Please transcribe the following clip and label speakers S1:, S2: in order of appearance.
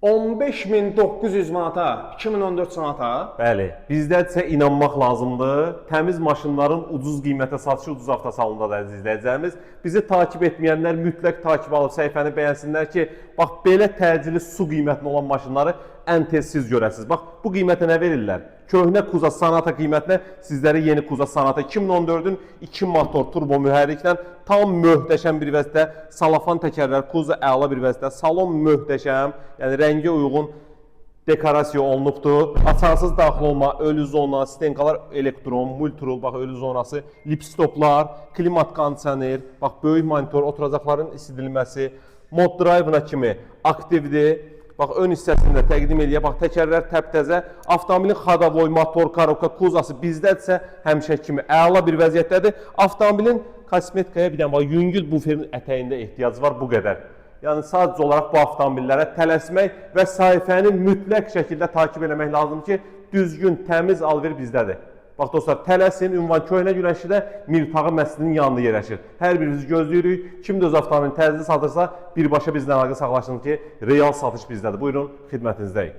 S1: 15.900 manata 2014 Sonata.
S2: Bəli, bizdədirsə inanmaq lazımdır. Təmiz maşınların ucuz qiymətə satışı ucuz avtosalonda da, əziz izləyicilərimiz. Bizi takib etməyənlər mütləq takib alıb səhifəni bəyənsinlər ki, bax belə təcili su qiymətinə olan maşınları ən tez siz görəsiniz. Bax bu qiymətə nə verirlər? Köhnə Kuza Sonata qiymətinə sizlərə yeni Kuza Sonata 2014-ün 2 motor turbo mühərriklə tam möhtəşəm bir vəziyyətdə, salafan təkərlər, Kuza əla bir vəziyyətdə, salon möhtəşəm, yəni rəngə uyğun dekorasiya olunubdur. Açarsız daxil olma, ölü zona, stenkalar elektron, multirul, bax ölü zonası, lipstoplar, klimat kondisioner, bax böyük monitor, oturacaqların isidilməsi, mod drive-na kimi aktivdir. Bax ön hissəsini də təqdim eləyək. Bax təkərlər təptəzə. Avtomobilin xadavoy, motor, korobka, kuzası bizdədirsə həmişə kimi əla bir vəziyyətdədir. Avtomobilin kosmetikaya bir dənə bax yüngül buferin ətəyində ehtiyacı var, bu qədər. Yəni sadəcə olaraq bu avtomobillərə tələsmək və səhifəni mütləq şəkildə takib eləmək lazımdır ki, düzgün, təmiz alver bizdədir. Bax dostlar, tələsin, ünvan Köhnə Günəşlidə Mirtağı məscidinin yanında yerləşir. Hər birinizi gözləyirik. Kim də öz avtomobilini təzə satırsa, birbaşa bizlə əlaqə saxlasın ki, real satış bizdədir. Buyurun, xidmətinizdəyik.